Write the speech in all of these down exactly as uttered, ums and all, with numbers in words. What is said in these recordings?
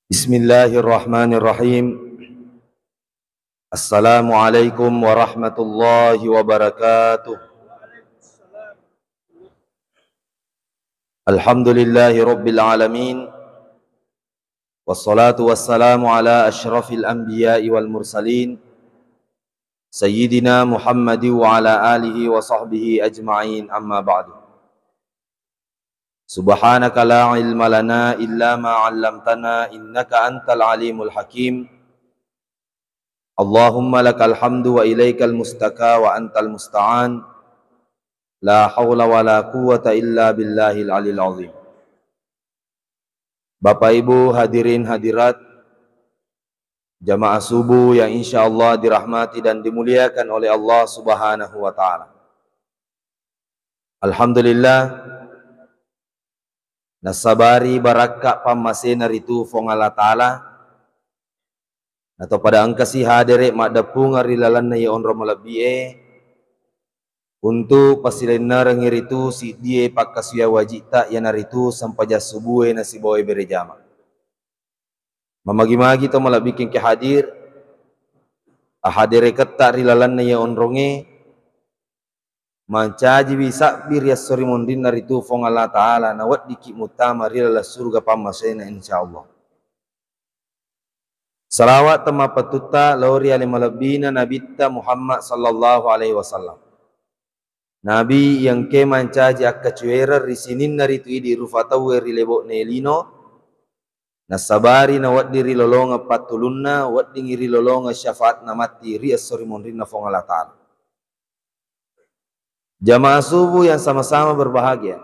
Bismillahirrahmanirrahim. Assalamualaikum warahmatullahi wabarakatuh. Alhamdulillahi rabbil alamin. Wassalatu wassalamu ala asyrafil anbiya'i wal mursalin, sayyidina Muhammadin wa ala alihi wa sahbihi ajma'in, amma ba'du. Subhanaka la ilma lana illa ma 'allamtana, innaka antal alimul hakim. Allahumma lakal hamdu wa ilaikal mustaka wa antal musta'an. La haula wa la quwwata illa billahil alil azim. Bapak Ibu hadirin hadirat, jamaah subuh yang insya Allah dirahmati dan dimuliakan oleh Allah Subhanahu wa Ta'ala. Alhamdulillah, nassabari barakka pammasena ritu Fuang Allah Ta'ala, nato pada engkasi hadere maddeppungeng ri lalenna iye onrong malebbi'e, untuk pasilennerengngi ritu siddie pakkasuwiang wajitta, iyanaritu sempajang subuhe nasibawa bere jama. Mamagi-magi to malebbikkeng ke hadir, ahadereketta ri lalenna iye onrongnge, mancajiwi sabbi ri esso ri monrinna ritu Fuang Allah Ta'ala, naweddikki muttama ri laleng suruga pammasena, insya Allah. Salawat temmapettutta lao ri ale malebbina Nabitta Muhammad sallallahu alaihi wasallam. Nabi yang ke mancaji akkacuereng ri sininna ritu idi rufa tauwe ri lebo'ne lino, nassabari nawedding ri lolongeng pattulunna, weddingngi ri lolongeng syafaatna matti ri esso ri monrinna Fuang Allah Ta'ala. Jamaah subuh yang sama-sama berbahagia.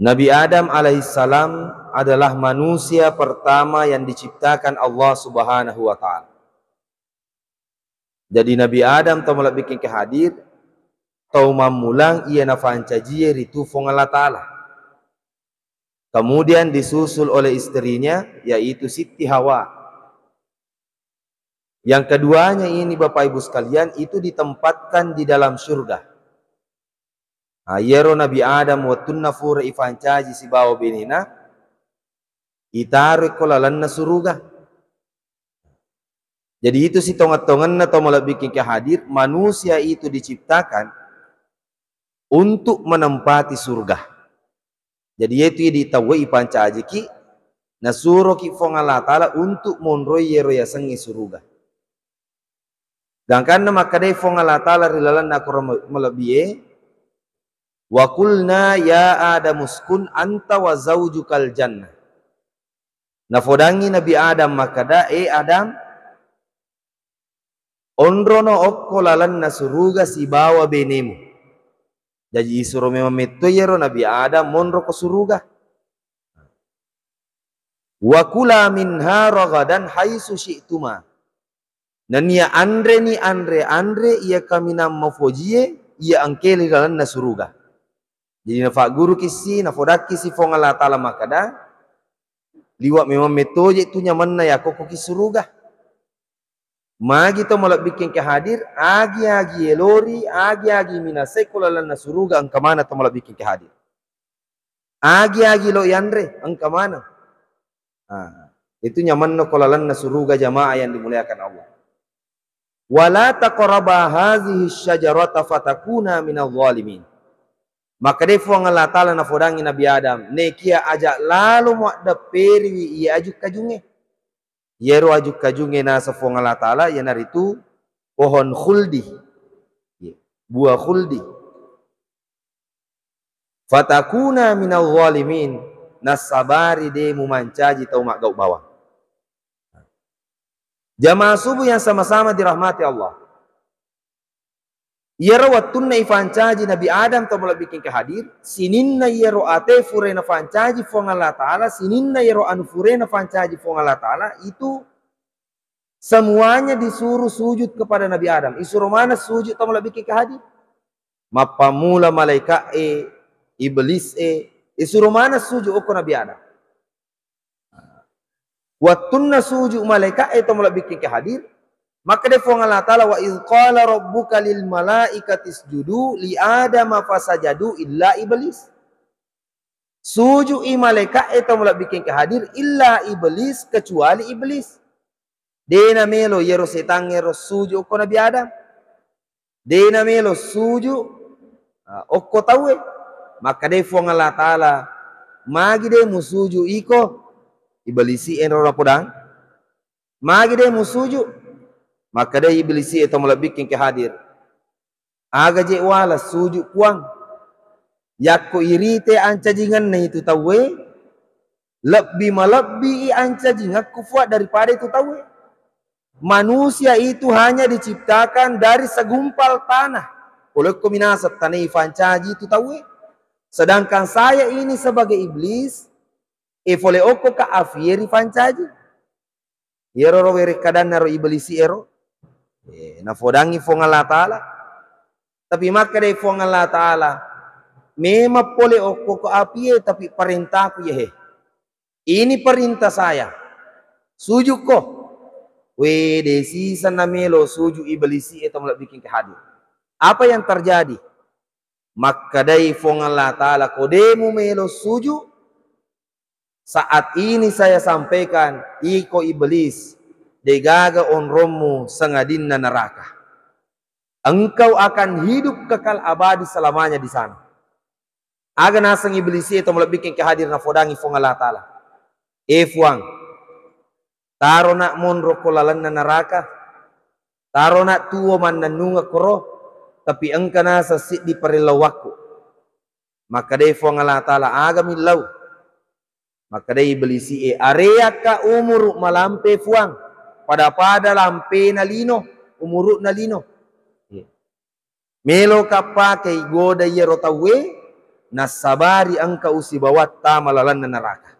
Nabi Adam alaihissalam adalah manusia pertama yang diciptakan Allah Subhanahu wa Ta'ala. Jadi, Nabi Adam tau malebbikkeng ke hadir, tau mammulang iya nafancajie ritu Fuang Allah Ta'ala. Kemudian disusul oleh istrinya, yaitu Siti Hawa. Yang keduanya ini, Bapak Ibu sekalian, itu ditempatkan di dalam surga. Nah, iyaro Nabi Adam wettunna fura ifancaji sibawa benena, itaroi ko lalenna suruga. Jadi, itu sitongeng-tongenna tau malebbikkeng ke hadir, manusia itu diciptakan untuk menempati surga. Jadi, iyatu idi tauwe ipancajiki, nasuroki Fuang Allah Ta'ala untuk monroi iyaro yasengnge suruga. Gangkanna makkedai Fuang Allah Ta'ala ri lalenna Al-Quran malebbie, "Wa qulna ya Adamu uskun anta wa zaujukal jannah." Nafodangngi Nabi Adam makkeda, "E Adam, onrono okko lalenna suruga sibawa benemu." Jaji, isuro memang metto iyaro Nabi Adam monro ko suruga. "Wa kula minha ragadan haitsu syi'tuma." Nennia anreni anre-anre iya kaminang mafojie iya engke ri lalenna suruga. Jadi, nafagguruki si, nafodakki si Fuang Allah Ta'ala makkeda, liwa memang mettoje tu nyamenna yakokkoki suruga. Magi to malebbikkeng ke hadir, agi-agi elori, agi-agi minasai ko lalenna suruga, engka maneng to malebbikkeng ke hadir. Agi-agi lo yanre, engka maneng. Ah, itu nyamenna ko lalenna suruga, jamaah yang dimuliakan Allah. "Wala taqraba hazihi syajarata fatakuna minadh dhalimin." Makkedai Fuang Allah Ta'ala nafodangngi Nabi Adam, "Nekia aja lalo muaddepperiwi iya aju-kajungnge." Iyaro aju-kajungnge naseng Fuang Allah Ta'ala iyanaritu pohon khuldi. Buah khuldi. "Fatakuna minadh dhalimin," nassabari de mumancaji tau maggau bawang. Jamaah subuh yang sama-sama dirahmati Allah. Iyaro wettunna ifancaji Nabi Adam tau malebbikkeng ke hadir, sininna iyaro ate fure nafancaji Fuang Allah Ta'ala, sininna iyaro anu fure nafancaji Fuang Allah Ta'ala, itu semuanya disuruh sujud kepada Nabi Adam. Isuro maneng sujud tau malebbikkeng ke hadir. Mappammula malaika'e, iblis'e, isuro maneng sujud okko Nabi Adam. Wettunna sujud malaika'e tau malebbikkeng ke hadir, makkeda Fuang Allah Ta'ala, "Wa idz qala rabbuka lil malaikati isjudu li Adama fasajadu illa iblis." Suju'i malaeka'e tau malebbikkeng ke hadir, illa iblis, kecuali iblis. De namelo iyaro setang ero suju okko Nabi Adam. De namelo suju, ah, okko tauwe. Makkedai Fuang Allah Ta'ala, "Magi de musuju iko?" Iblisi ero napodang. "Magi de musuju?" Makkedai iblisi e tau malebbikkeng ke hadir, "Aga je wala suju Puang? Yakko irite ancajingenna itu tauwe, lebbi malebbi i ancajingekku Fuang daripada itu tauwe. Manusia itu hanya diciptakan dari segumpal tanah. Pole okko minasa tanai fancaji itu tauwe. Sedangkan saya ini sebagai iblis, e fole okko ka afie rifancaji." Iyaro ro werekkadanna ro iblisi ero, eh, nafodangi Fuang Allah Ta'ala. Tapi makkedai Fuang Allah Ta'ala, "Memang pole okko ko apie, tapi parentaku iyahe. Ini perintah saya. Sujukko." We, de sisa namelo suju iblisi e tau malebbikkeng ke hadir. Apa yang terjadi? Makkedai Fuang Allah Ta'ala, "Ko de mumelo suju, saat ini saya sampaikan, iko iblis, degaga onrommu sangadinna neraka. Engkau akan hidup kekal abadi selamanya di sana." Aga naseng iblisi e tau malebbikkeng ke hadir, nafodangi Fuang Allah Ta'ala, "E Fuang, tarona monro ko lalenna neraka, tarona tuo mannennungeng koro, tapi engka naseng siddi parellauakku." Makkedai Fuang Allah Ta'ala, "Aga millau?" Makkedai iblisi e, "Areakka umuru malampe Fuang, pada-pada lampena lino, umuru'na lino. Meloka pakei goda iyaro tauwe, nassabari engka usibawa tama lalenna neraka."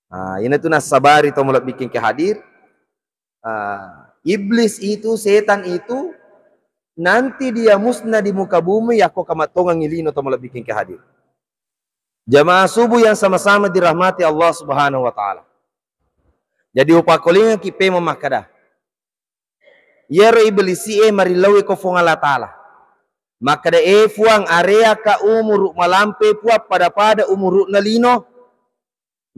Ah, iyanatu nassabari tau malebbikkeng ke hadir. Ah, iblis itu, setan itu, nanti dia musnah di muka bumi yakko kamattongengngi lino tau malebbikkeng ke hadir. Jamaah subuh yang sama-sama dirahmati Allah Subhanahu wa Ta'ala. Jadi, upakolingaki pemeng makkeda, iyaro iblisi e marillaui ko Fuang Allah Ta'ala. Makkeda, "E Fuang, areaka umuru malampe Puang, pada-pada umuru'na lino.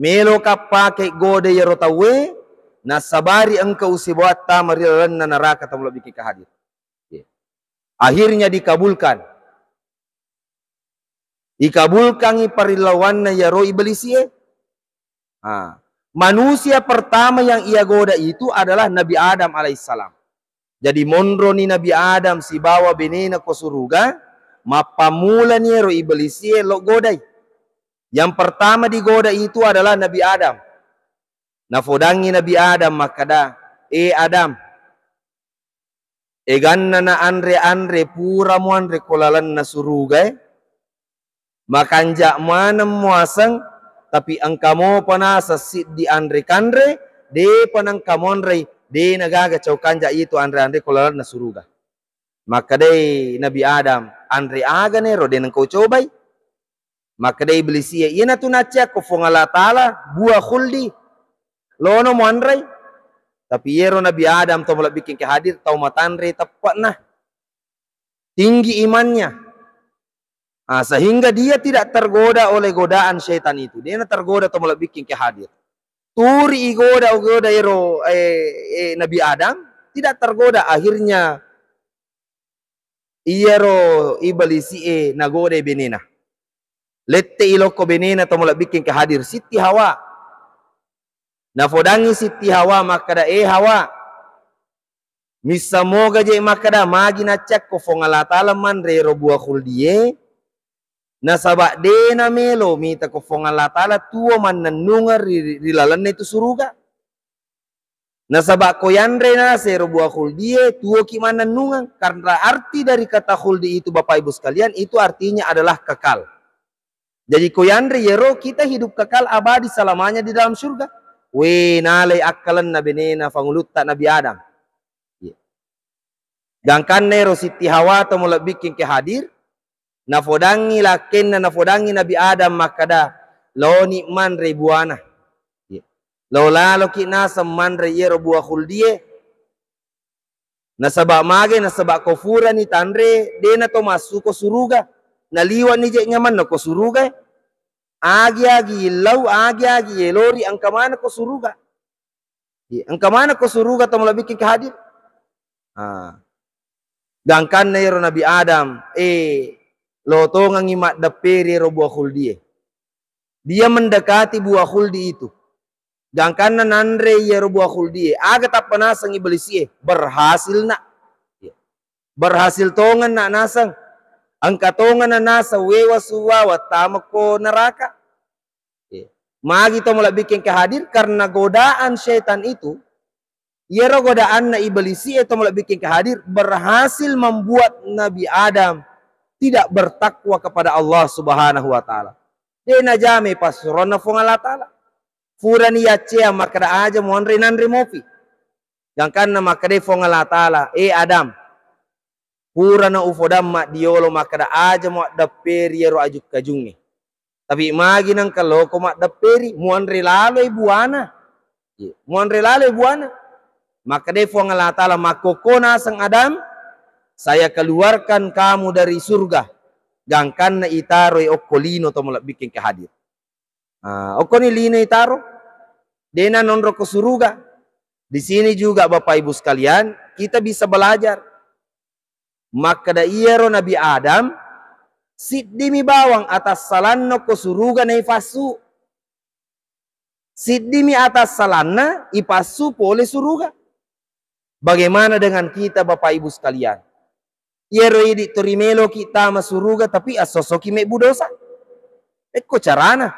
Meloka pake goda iyaro tauwe, nassabari engka usibawa tama ri lalenna neraka tau malebbikkeng ke hadir." Akhirnya dikabulkan. Ikabulkangngi parillauanna iyaro iblisi e. Ah, manusia pertama yang ia goda itu adalah Nabi Adam alaihissalam. Jadi, monroni Nabi Adam sibawa benena ko suruga, mappammulani ero iblisi e lo godai. Yang pertama digoda itu adalah Nabi Adam. Nafodangngi Nabi Adam makkeda, "E Adam, eganna na anre-anre pura muanre ko lalenna suruga e, makanja maneng muaseng, tapi engka mopa naseng siddi anre-kanre, depa nengka muanrei, de nagaga cau kanja itu anre-anre ko lalenna suruga." Makkedai Nabi Adam, "Anre aga nero de nengka ucobai?" Makkedai iblisi e, "Iyanatu naccea ko Fuang Allah Ta'ala, buah khuldi. Lono muanrei." Tapi iyaro Nabi Adam tau malebbikkeng ke hadir, tau matanre teppe'na. Tinggi imannya. Ah, sehingga dia tidak tergoda oleh godaan syaitan itu. Dena tergoda tau malebbikkeng ke hadir. Turi igoda, goda ero, eh, eh, Nabi Adam, tidak tergoda. Akhirnya iyaro iblisi e nagodai benena. Lette'i lokko benena tau malebbikkeng ke hadir, Sitti Hawa. Nafodangngi Sitti Hawa makkeda, "E Hawa, missa moga je makkeda magi naccea ko Fuang Allah Ta'ala manre ero buah khuldi e, nasaba de namelo mita ko Fuang Allah Ta'ala tuo mannennungeng ri, ri, ri lalenna itu suruga. Nasaba ko yanre naseng ero buah khuldi e, tuoki mannennungeng." Karena arti dari kata khuldi itu, Bapak Ibu sekalian, itu artinya adalah kekal. Jadi, ko yanre iyaro, kita hidup kekal abadi selamanya di dalam surga. We, nalai akkalenna benena fangulutta Nabi Adam. Iya. Gangkanna ero Sitti Hawa tau malebbikkeng ke hadir, nafodangngi lakkenna, nafodangngi Nabi Adam makkeda, "Loni manre buana. Iya. Lo laloki naseng manre iyaro buah khuldi e." Nasaba mage, nasaba ko furani tanre, dena to massuko suruga. Naliwani je nyamanna ko suruga. Agi-agi illau, agi-agi yelori, engka maneng ko suruga. Iya, engka maneng ko suruga to malebbikkeng ke hadir. Ah. Gangkanna ero Nabi Adam, eh, lotongengngi maddepperi ero buah khuldie. Dia mendekati buah khuldi itu. Gangkanna nanre iyaro buah khuldie, aga tappa naseng ibelisie, berhasil na. Berhasil tongenna naseng. Engka tongenna naseng wewa suwawa tamako neraka. Magi to malebbikkeng ke hadir karena godaan setan itu, iyaro godaanna ibelisi e to malebbikkeng ke hadir berhasil membuat Nabi Adam tidak bertakwa kepada Allah Subhanahu wa Ta'ala. De najame passuroanna Fuang Allah Ta'ala. Furani yaccea makkeda aja muanre nanre mopi. Gangkanna makkeda Fuang Allah Ta'ala, eh Adam, purana ufodang maddiolo makkeda aja muaddepperi ero aju-kajungnge. Tapi magi nengka loko maddepperi, muanre laloi buana. Iya, muanre laloi buana. Makkeda Fuang Allah Ta'ala, makkokko naseng Adam, saya keluarkan kamu dari surga. Gangkanna itaroi okko lino to malebbikkeng ke hadir. Ah, okkoni lino itaro. Dena nonro ke suruga. Di sini juga Bapak Ibu sekalian, kita bisa belajar. Makkeda iyaro Nabi Adam, siddimi bawang atassalanna ko suruga naifassu. Siddimi atassalanna ipassu pole suruga. Bagaimana dengan kita Bapak Ibu sekalian? Iyaro idi to rimeloki tama suruga tapi assosoki mebbu dosa. Ekko carana.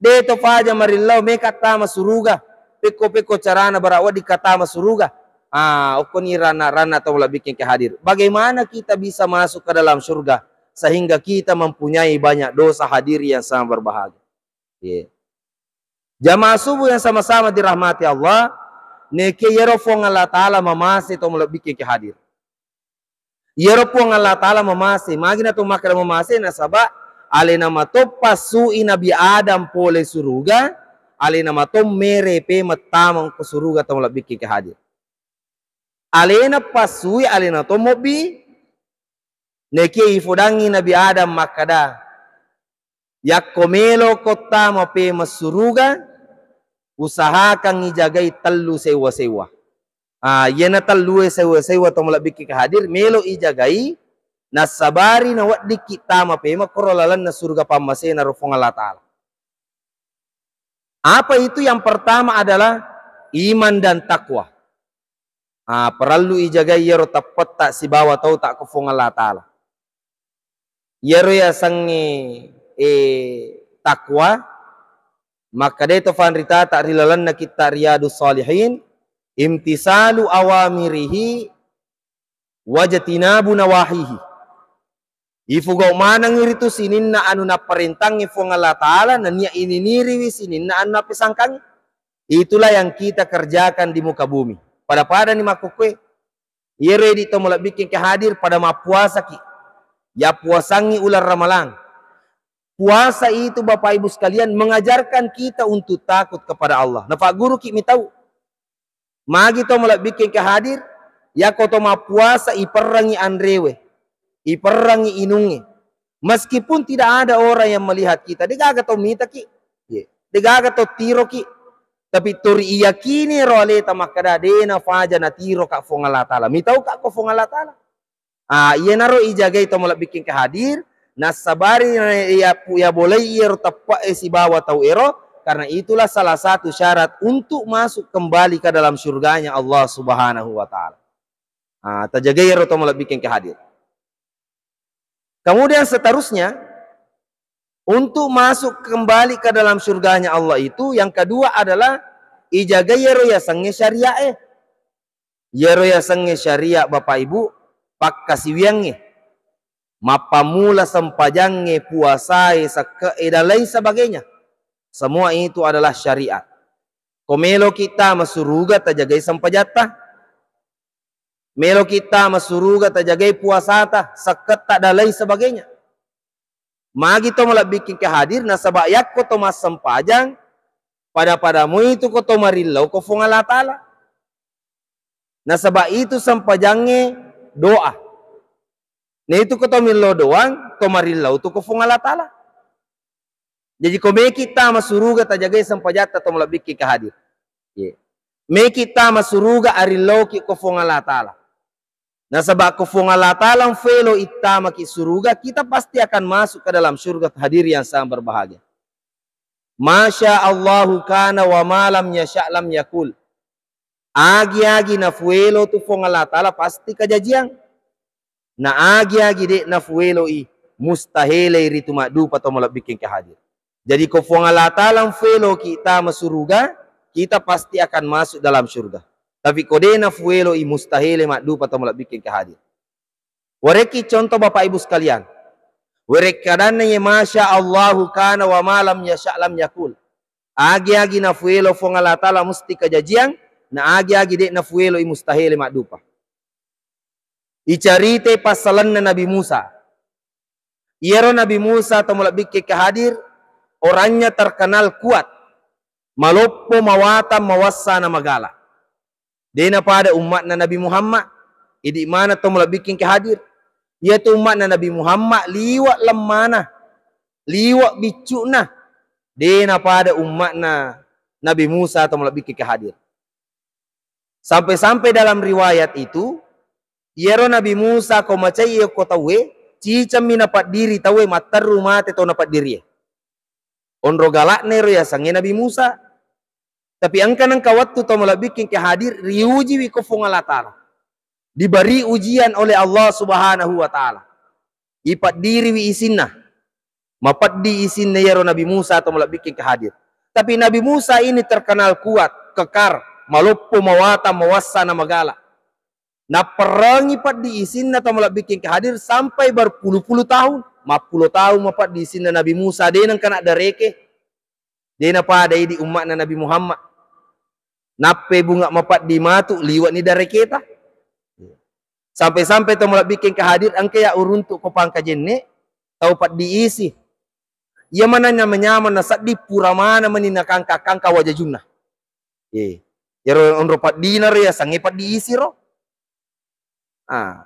De to faja marillau meka tama suruga. Pekko-pekko carana bara weddikka tama suruga. Ah, okkoni ranna-ranna tau malebbikkeng ke hadir. Bagaimana kita bisa masuk ke dalam surga sehingga kita mempunyai banyak dosa, hadirin yang sangat berbahagia. Iya. Jamaah subuh yang sama-sama dirahmati Allah, neke iyaro Fuang Allah Ta'ala mamase to malebbikkeng ke hadir. Iyaro Puang Allah Ta'ala mamase, magi na to makkeda mamase, nasaba alena mato passui Nabi Adam pole suruga, alena mato mere pe mettama ko suruga to malebbikkeng ke hadir. Alena passui, alena to mobbi. Nekia ifodangi Nabi Adam makkeda, yakko melo ko tama pemeng suruga, usahakan ijagai tellu sewwa-sewwa. Ah, iyana tellue sewwa-sewwa to malebbikkeng ke hadir, melo ijagai, nassabari naweddikki tama pemeng koro lalenna suruga pammasena ro Fuang Allah Ta'ala. Apa itu? Yang pertama adalah iman dan takwa. Ah, parellu ijagai iyaro teppetta sibawa tauta ko Fuang Allah Ta'ala. Iyaro yasengnge, eh, takwa, makkedai to fanritata ri lalenna kitta Riyadus Shalihin, imtisalu awamirihi wajtinabu nawahihi. Ifugau manengngi ritu sininna anu napparentangngi Fuang Allah Ta'ala, nennia ininiriwi sininna anu nappesangkangngi. Itulah yang kita kerjakan di muka bumi. Pada-padani makkukue. Iyaro idi to malebbikkeng ke hadir pada mappuasaki. Yappuasangngi uleng Ramalang. Puasa itu, Bapak Ibu sekalian, mengajarkan kita untuk takut kepada Allah. Nafagguruki mitau. Magi to malebbikkeng ke hadir, yakko to mappuasa iperrangi anrewe, iperrangi inungnge. Meskipun tidak ada orang yang melihat kita, degaga to mitaki, ye, degaga to tiroki. Tapi to riyakini ro aleta makkeda, dena faja natiroka Fuang Allah Ta'ala. Mitauka ko Fuang Allah Ta'ala. Ah, iyanaro ijagai to malebbikkeng ke hadir, nassabari na iya pu-, iya bolai iyaro teppe'e sibawa tau ero, karena itulah salah satu syarat untuk masuk kembali ke dalam surganya Allah Subhanahu wa Ta'ala. Ah, tajagai iyaro to malebbikkeng ke hadir. Kemudian seterusnya, untuk masuk kembali ke dalam surganya Allah itu, yang kedua adalah ijagai iyaro yasengnge syaria'e. Iyaro yasengnge syariat, Bapak Ibu, pakkasiwiangnge, mappammula sempajangnge, puasae, sekke'e, dan lain sebagainya. Semua itu adalah syariat. Ko meloki tama suruga, tajagai sempajatta. Meloki tama suruga, tajagai puasata, sekketta, dan lain sebagainya. Magi to malebbikkeng ke hadir, nasaba yakko to massempajang, pada-pada muitu ko to marillau ko Fuang Allah Ta'ala. Nasaba itu sempajangnge doa. Na itu ko to millau doang, to marillau tu ko Fuang Allah Ta'ala. Jaji ko meki tama suruga, tajagai sempajatta to malebbikkeng ke hadir. Ye. Meki tama suruga, arilloki ko Fuang Allah Ta'ala. Nasaba ko Fuang Allah Ta'ala mfelo ittamaki suruga, kita pasti akan masuk ke dalam surga, hadirin yang sangat berbahagia. Masya Allahu kana wa ma lam yasya lam yakul. Agi-agi nafuelo tu Fuang Allah Ta'ala pasti kajajiang. Na agi-agi de' nafueloi, mustahilai ritu maddupa to malebbikkeng ke hadir. Jadi ko Fuang Allah Ta'ala mfelo kita masuruga, kita pasti akan masuk dalam surga. Tapi ko de' nafueloi, mustahilai maddupa to malebbikkeng ke hadir. Warekki contoh Bapak Ibu sekalian. Warekki adanna ye masya Allahu kana wa ma lam yasya lam yakul. Agi-agi nafuelo Fuang Allah Ta'ala musti kajajiang, na agi-agi de' nafueloi, mustahilai maddupa. Icaritai passalenna Nabi Musa. Iyaro Nabi Musa to malebbikkeng ke hadir, orangnya terkenal kuat, maloppo, mawatang, mawassa, na magala. De' napada umma'na Nabi Muhammad, idi' maneng to malebbikkeng ke hadir. Iyatu umma'na Nabi Muhammad liwa' lemmana, liwa' biccu'na. De' napada umma'na Nabi Musa to malebbikkeng ke hadir. Sampai-sampai dalam riwayat itu, iyaro Nabi Musa ko macai okko tauwe, cicemmi napaddiri tauwe, matterru mate to napeddirie. Onro gala'na ero yasengnge Nabi Musa. Tapi engka nengka wettu to malebbikkeng ke hadir, riujiwi ko Fuang Allah Ta'ala. Diberi ujian oleh Allah Subhanahu wa Ta'ala. Ipeddiriwi isinna. Mapeddi isinna iyaro Nabi Musa to malebbikkeng ke hadir. Tapi Nabi Musa ini terkenal kuat, kekar, maloppo, mawatang, mawassa, na magala. Napperrangi peddi isinna to malebbikkeng ke hadir sampai berpuluh-puluh tahun. Mappulo tahun mapeddi isinna Nabi Musa, de' nengka naddareke. De' napada idi' umma'na Nabi Muhammad. Nappe bunga mapeddi matu liwa'ni dareketa. Sampai-sampai to malebbikkeng ke hadir, engka ya uruntu ko Pangkajenne, tau peddi isi. Iya maneng nyameng-nyameng nasedding pura maneng meni nakangka-kangka wajajunna. Eh, iyaro onro peddina ro yasengnge peddi isi ro. Ah.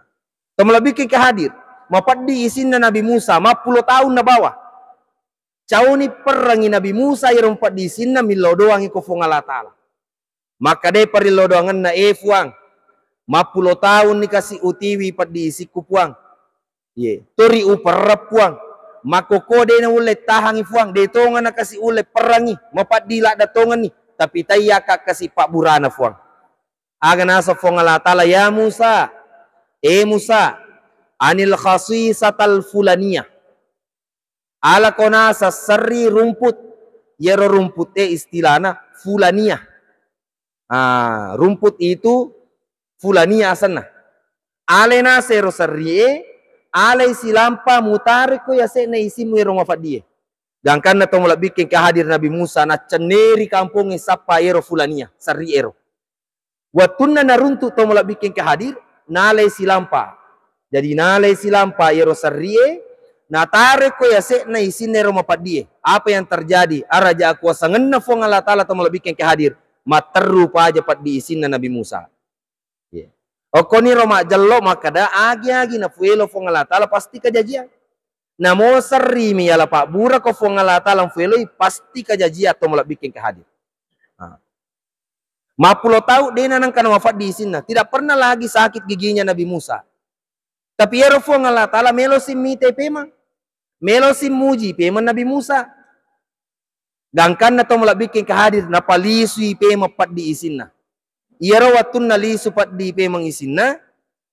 To malebbikkeng ke hadir, mapeddi isinna Nabi Musa, mappulo tahun nabawa. Cauni perrangi Nabi Musa, iyaro mapeddi isinna millau doangi ko Fuang Allah Ta'ala. Makkadai parillau doangenna, "Eh Fuang, mappulo tahunni kasi utiwi peddi isikku Fuang. Ye, tori uperreng Fuang. Makkokko de' naulle tahangi Fuang, de' tonga nakasi ulle perrangi, mapeddi ladda tongenni, tapi taiyaka kasi pabburana Fuang." Aga naseng Fuang Allah Ta'ala, "Ya Musa, eh Musa, anil khasisatal fulaniyah." Alako naseng serri rumput. Iyaro rumput e istilana fulaniyah. Ah, rumput itu fulaniyah asenna. Alai naseng ero serri e, alai silampa mutaro ko yase'na isimmu ero mapeddi e. Gangkanna to malebbikkeng ke hadir Nabi Musa, naccenneri kampongnge sappa ero fulaniyah, serri ero. Wettunna naruntu to malebbikkeng ke hadir, nalai silampa. Jadi nalai silampa iyaro serri e, nataro ko yase'na isinna ero mapeddi e. Apa yang terjadi? Araja akuasangenna Fuang Allah Ta'ala to malebbikkeng ke hadir, matterru paja peddi isinna Nabi Musa. Ye. Okkoniro majjello makkada agi-agi nafuelo Fuang Allah Ta'ala pasti kajajiang. Namo serrimi yala pabbura ko Fuang Allah Ta'ala mfueloi, pasti kajajiang to malebbikkeng ke hadir. Ah. Mappulo tau de' nanengka namapeddi isinna. Tidak pernah lagi sakit giginya Nabi Musa. Tapi iyaro Fuang Allah Ta'ala melosi mitai pemeng. Melosi muji pemeng Nabi Musa. Gangkanna to malebbikkeng ke hadir, napalisui pemeng peddi isinna. Iyaro wettunna lisu peddi pemeng isinna,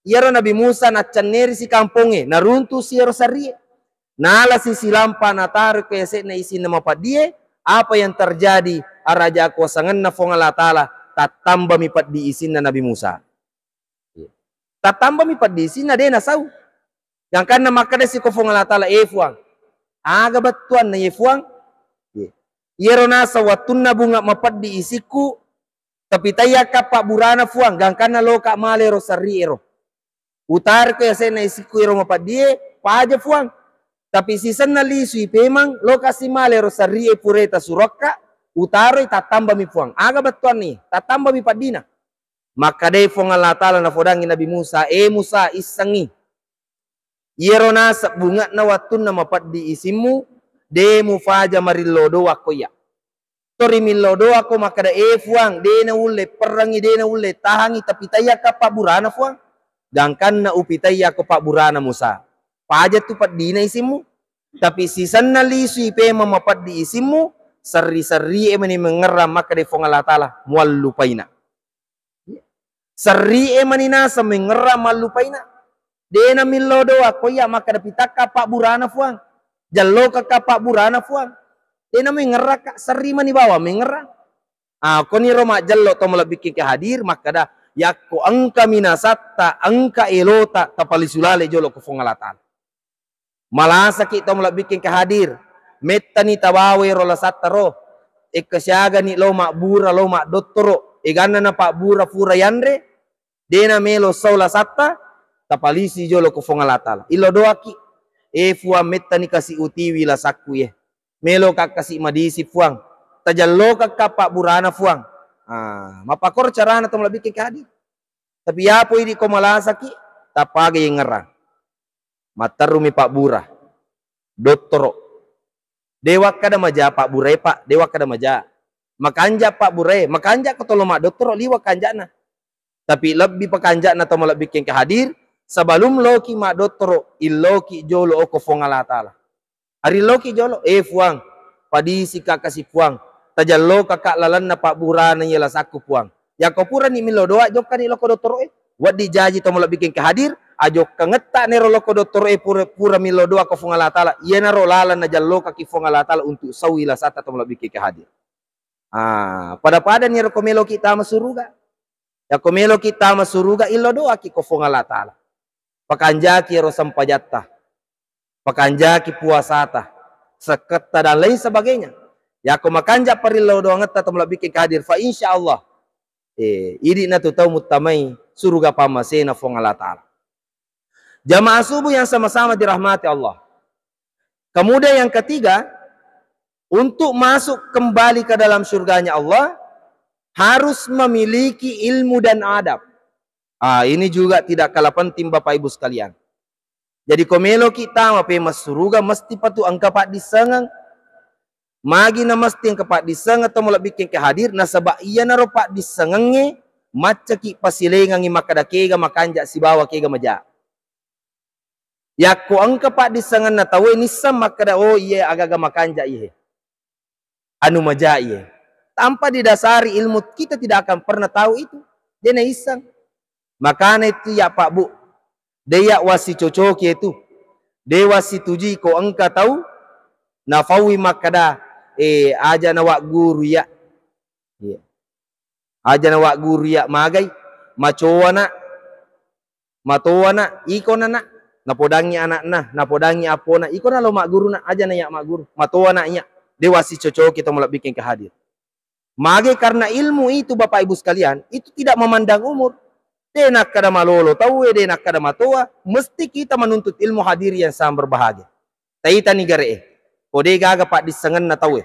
iyaro Nabi Musa naccenneri si kampongnge, naruntusi iyaro serri e. Nalasi silampa nataro ko yase'na isinna mapeddi e, apa yang terjadi? Araja akuasangenna Fuang Allah Ta'ala, tattambami peddi isinna Nabi Musa. Tattambami peddi isinna, de' nasau. Gangkanna makkedasi ko Fuang Allah Ta'ala, "Eh Fuang, aga bettuanna ye Fuang? Ye. Iyaro naseng wettunna bunga mapeddi isikku, tapi taiyakka pabburana Fuang, gangkanna loka male ro serri ero. Utaro ko yase'na isikku ero mapeddi e, paja Fuang. Tapi sisenna lisui pemeng, lokasi male ro serri e pura tasuroakka, utaroi tattambami Fuang." Aga bettuanna ye? Tattambami peddina. Makkadai Fuang Allah Ta'ala nafodangngi Nabi Musa, "Eh Musa, issengngi. Iyaro naseng bunge'na wettunna mapeddi isimmu, De mufaja marillo doa ko iya. Tori millo doa ko makkeda, "Eh Fuang, de naulle perrangi, de naulle tahangi, tapi taiyakka pabburana Fuang. Gangkanna upitaiyakko pabburana Musa. Paja tu peddina isimmu. Tapi sisenna lisui pemeng mapeddi isimmu, serri-serrie mani mengngerrang makkeda Fuang Allah Ta'ala, muallupaina." Serrie mani naseng mengngerrang mallupaina. De namillo doa ko iya makkeda pitakka pabburana Fuang. Jallokakka pabburana Fuang. De namengngerrakka, serri mani bawang mengngerrang. Ah, koniro majjello to malebbikkeng ke hadir makkeda, yakko engka minasatta, engka elota, tapalisu lale jolo ko Fuang Allah Ta'ala. Malasaki to malebbikkeng ke hadir. Mettani tabawa ero lasatta ro. Ekka siagani lo mabbura, lo maddottoro. Eganna na pabbura fura yanre. De namelo sau lasatta, tapalisi jolo ko Fuang Allah Ta'ala. Illo doaki. Eh Fuang, mettani kasi utiwi lasakku ye. Melo ka kasi madisi Fuang. Tajallokakka pabburana Fuang. Ah, mapakoro carana to malebbikkeng ke hadir. Tapi yapo idi ko malasaki, tapaga yengngerang. Matterrumi pabbura. Dottoro. De wakkada maja pabburae, Pak, de wakkada maja. Makanja pabburae, makanja ko tolo maddottoro liwa kanjana. Tapi lebbi pakanjana to malebbikkeng ke hadir, sebelum loki maddottoro, illoki jolo oko Fuang Allah Ta'ala. Arilloki jolo, eh Fuang, padisika kasi Fuang, tajallokaka lalenna pabburana iya lasakku Fuang. Yakko purani millo doa, jokkani loko dottoroe. Wedding jaji to malebbikkeng ke hadir, ajokkangetta nero loko dottoroe pura, pura millo doa ko Fuang Allah Ta'ala. Iyanaro laleng najallokaki Fuang Allah Ta'ala untuk saui lasatta to malebbikkeng ke hadir. Ah, pada-pada niro ko meloki tama suruga. Yakko meloki tama suruga, illo doaki ko Fuang Allah Ta'ala. Pakanjaki ero sempajatta. Pakanjaki puasata. Sekketta dan lain sebagainya. Yakko makanja parillo doangetta to malebbikkeng ke hadir, fa insya Allah. Eh, idi natu tau muttamai suruga pamasena Fuang Allah Ta'ala. Jamaah subuh yang sama-sama dirahmati Allah. Kemudian yang ketiga, untuk masuk kembali ke dalam surganya Allah, harus memiliki ilmu dan adab. Ah, ini juga tidak kalah penting, Bapak Ibu sekalian. Jadi, ko meloki tama pemeng suruga, mesti patu engka paddissengeng. Magi na mesti engka paddissengeng to malebbikkeng ke hadir, nasaba iyanaro paddissengengnge maccaki pasilengangngi makkeda kega makanja sibawa kega maja. Yakko engka paddissengenna tauwe, nisseng makkeda, "Oh, iye, aga-aga makanja iye. Anu maja iye." Tanpa didasari ilmu, kita tidak akan pernah tahu itu. De naisseng. Makana itu ya, Pak, Bu. De ya wasicocoki itu. De wasituju ko engka tau nafaui makkeda, "Eh, aja nawagguru ya." Iya. Aja nawagguru ya, magai. Macowana. Matoana, iko na, Nak. Napodangi anakna, napodangi appona, iko na lo magguru, Nak, aja na iya magguru. Matoana iya, de wasicocoki to malebbikkeng ke hadir. Mage karena ilmu itu, Bapak Ibu sekalian, itu tidak memandang umur. De nakkada malolo tauwe, de nakkada matoa, mesti kita menuntut ilmu, hadirin yang sangat berbahagia. Taitani gare'e. Ko de gaga paddissengenna tauwe.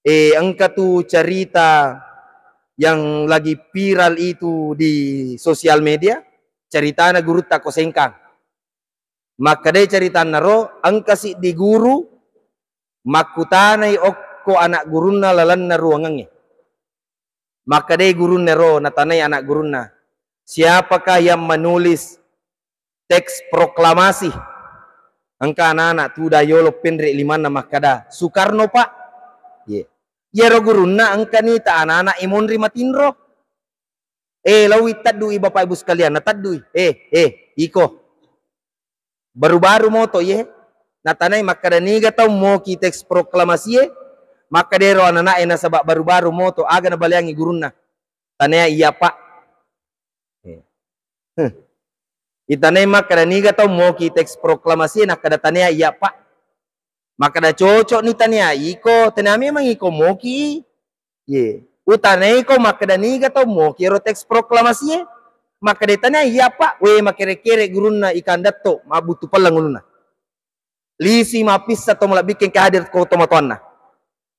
Eh, engka tu cerita yang lagi viral itu di sosial media, ceritana gurutta ko Sengkang. Makkedai ceritanna ro, engka siddi guru makkutanai okko anak gurunna lalenna ruangengnge. Makkedai gurunna ro, natanai anak gurunna, "Siapakah yang menulis teks proklamasi?" Engka anak-anak tuda yolo penre limanna makkada, "Soekarno, Pak." Ye. Iyaro gurunna engkani ta anak-anak e monri matinro. "Eh, laowi teddui, Bapak Ibu sekalian," nateddui. "Eh, eh, iko. Baru-baru moto, ye?" Natanai makkada, "Niga tau moki teks proklamasi e?" Makkada ero anak-anak e nasaba baru-baru moto, aga nabaleangi gurunna. "Tanea iya, Pak." Eh. Huh. Itanai makkada, "Niga tau moki teks proklamasi e?" Nakkada, "Tanea iya, Pak." Makkada, "Cocok ni tanea iko, tanea memang iko moki." Ye. Utanai ko makkada, "Niga tau moki ero teks proklamasi e?" Makkada, "Tanea iya, Pak." We, makere-kere gurunna ikan datto, mabbutu pelleng ulunna. Lisi mapissa to malebbikkeng ke hadir ko tomatoanna.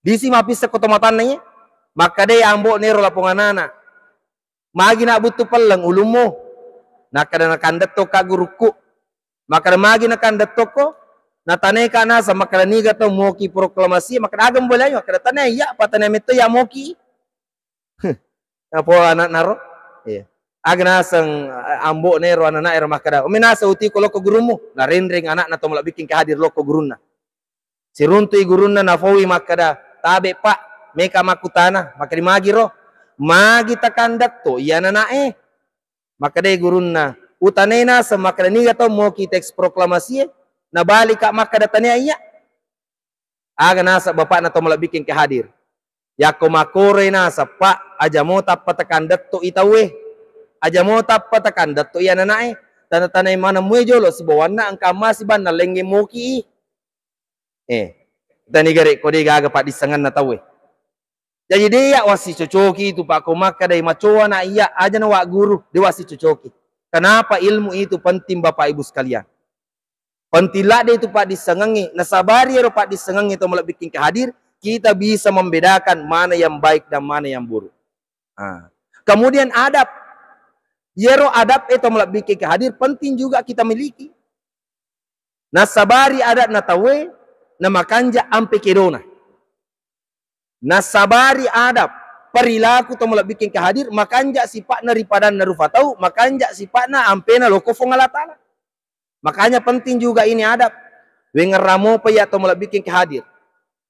Lisi mapissa ko tomatoanna ye. Makkadai ambo nero lapong anana, "Magi nak buttu pelleng ulummu?" Nakkada, "Nakandetto ka gurukku." Makkada, "Magi nakandetto ko?" Nataneka naseng makkeda niga to moki proklamasi, makkeda aga mbolai, makkeda tania iya, apa tania metto iya moki. Napo anakna ro? Iya. Aga naseng, eh, ambo'na ero, anana'e ro makkeda, "Umi naseng utiko lokko gurummu?" Narenreng anakna to malebbikkeng ke hadir lokko gurunna. Siruntui gurunna nafowi makkeda, "Tabe, Pak, meka makkutana." Makkeda, "Magi ro?" "Magi takandatto iya anana'e?" Makkedai gurunna, "Utanai naseng makkeda niga to moki teks proklamasie?" Nabalika makkeda, "Tania iya." Aga naseng bapakna to malebbikkeng ke hadir. Yakko makkoroi naseng, Pak, aja mo tappa takandetto i tauwe. Aja mo tappa takandetto i anana'e. Tana-tanai maneng mue jolo sibawanna engka masi banna lengngeng moki i. Eh, tani gare ko de gaga paddissengenna tauwe. Jadi de ya wasicocoki itu, Pak, ko makkadai macoa na iya aja na wa guru, de wasicocoki. Kenapa ilmu itu penting, Bapak Ibu sekalian? Penting ladde itu paddissengengnge, nasabari ero paddissengengnge to malebbikkeng ke hadir, kita bisa membedakan mana yang baik dan mana yang buruk. Ah. Kemudian adab. Yero adab e to malebbikkeng ke hadir penting juga kita miliki. Nasabari adab na tauwe, na makanja ampe kedona. Nasabari adab, perilaku to malebbikkeng ke hadir, makanja sipa'na ri padanna rupa tau, makanja sipa'na ampena lokko Fuang Allah Ta'ala. Makanya penting juga ini adab. Wengerramo pa ya to malebbikkeng ke hadir.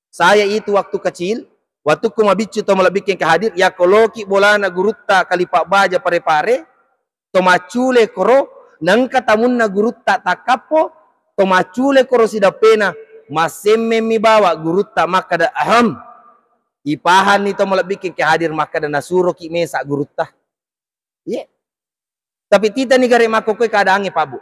Saya itu waktu kecil, waktu ku mabiccu to malebbikkeng ke hadir, yakko loki bolana gurutta Kalipa Baja Pare-Pare, to maccule koro, nengka tamunna gurutta takkappo, to maccule koro sidappena, massemmemmi bawa gurutta makkada, "Ahem." Ipahanni to malebbikkeng ke hadir makkada, "Nasuroki mesa gurutta." Iya. Tapi titani gare makkokkoe keadaangnge, Pak, Bu.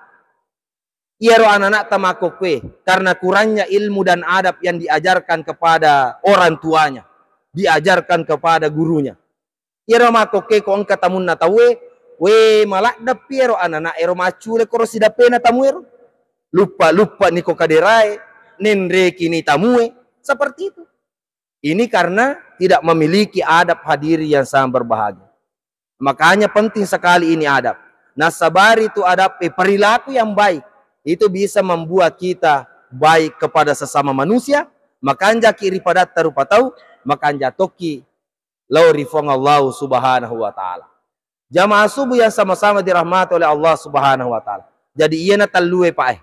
Iyaro anak-anakta makkokkoe karena kurangnya ilmu dan adab yang diajarkan kepada orang tuanya, diajarkan kepada gurunya. Iyaro makkokkoe ko engka tamunna tauwe, we, maladdeppi ero anak-anak ero maccule koro sidappena tamuero. Luppa-luppa ni ko kaderae, nenreki ni tamue, seperti itu. Ini karena tidak memiliki adab, hadirin yang sangat berbahagia. Makanya penting sekali ini adab. Nasabari tu adab, eh, perilaku yang baik itu bisa membuat kita baik kepada sesama manusia, makanja ki ri padatta rupa tau, makanja tokki lao ri Fuang Allah Subhanahu wa Ta'ala. Jamaah subuh yang sama-sama dirahmati oleh Allah Subhanahu wa Ta'ala. Jadi, iyana tellue, Pak, eh.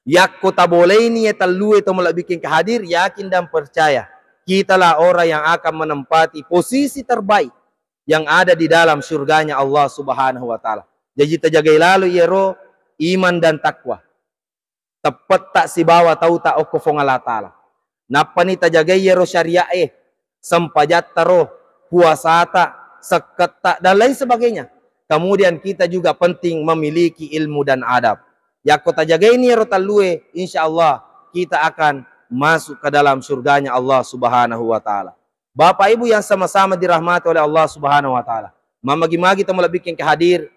Yakko taboleini ya tellue to malebbikkeng ke hadir, yakin dan percaya, kitalah orang yang akan menempati posisi terbaik yang ada di dalam surganya Allah Subhanahu wa Ta'ala. Jaji tajagai lalo iyaro iman dan takwa. Teppetta sibawa tauta okko Fuang Allah Ta'ala. Nappani tajagai iyaro syariat e, sempajatta ro, puasata, sekketta, dan lain sebagainya. Kemudian kita juga penting memiliki ilmu dan adab. Yakko tajagaini iyaro tellue, insya Allah kita akan masuk ke dalam surganya Allah Subhanahu wa Ta'ala. Bapak Ibu yang sama-sama dirahmati oleh Allah Subhanahu wa Ta'ala, mamagi-magi to malebbikkeng ke hadir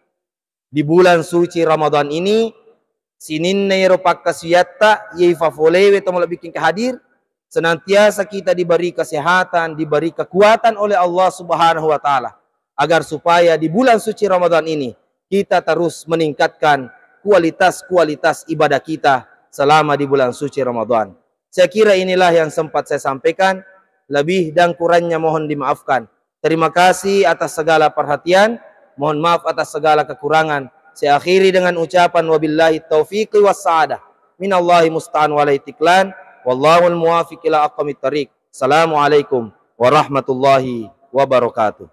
di bulan suci Ramadan ini, sininna iyaro pakkasiwiatta, iye ifafolewe to malebbikkeng ke hadir, senantiasa kita diberi kesehatan, diberi kekuatan oleh Allah Subhanahu wa Ta'ala, agar supaya di bulan suci Ramadan ini kita terus meningkatkan kualitas-kualitas ibadah kita selama di bulan suci Ramadan. Saya kira inilah yang sempat saya sampaikan. Lebih dan kurangnya mohon dimaafkan. Terima kasih atas segala perhatian. Mohon maaf atas segala kekurangan. Saya akhiri dengan ucapan wabillahi taufiqi wassa'adah. Minallahi musta'an walaihi tiklan. Wallahul muwafiq ila aqwamit thariq. Assalamualaikum warahmatullahi wabarakatuh.